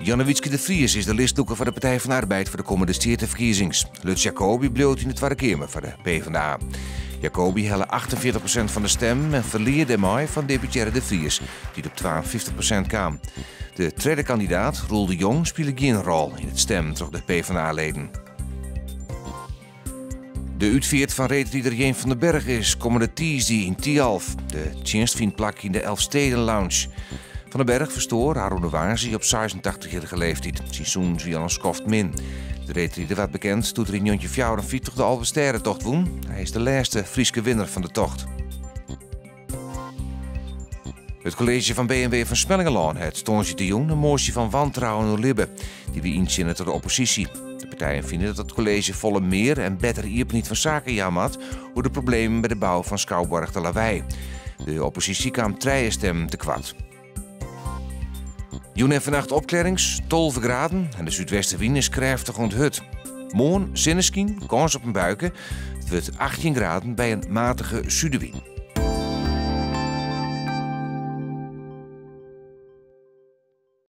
Jannewietske de Vries is de listlûker foar de Partij van de Arbeid foar de kommende steateferkiezings. Lutz Jacobi bliuwt yn de Twadde Keamer foar de PvdA. Jacobi helle 48% fan de stemmen en ferlear dêrmei fan deputearre De Vries, dy't op 52% kaam. De tredde kandidaat, Roel de Jong, spile gjin rol yn it stemmen troch de PvdA-leden. De útfeart fan reedrider Jeen van den Berg is kommende tiisdei yn Thialf. De tsjinst fynt plak yn de Elfsteden Lounge. Van den Berg ferstoar ôfrûne woansdei op 86-jierrige leeftyd. Syn sûnens wie al in skoft min. De reedrider waard bekend doe't er yn 1954 de Alvestêdetocht wûn. Hy is de lêste Fryske winner fan de tocht. It kolleezje fan B en W fan Smellingerlân hat tongersdeitejûn in moasje fan wantrouwen oerlibbe. Dy wie yntsjinne troch de opposysje. De partijen fine dat it kolleezje folle mear en better iepenheid fan saken jaan moat oer de problemen by de bou fan skouboarch De Lawei. De opposysje kaam trije stemmen tekoart. Jûn en fannacht opklearrings, 12 graden en de súdwestewyn is krêftich oant hurd. Moarn sinneskyn, kâns op in buike. It wurdt 18 graden by in matige sudewyn.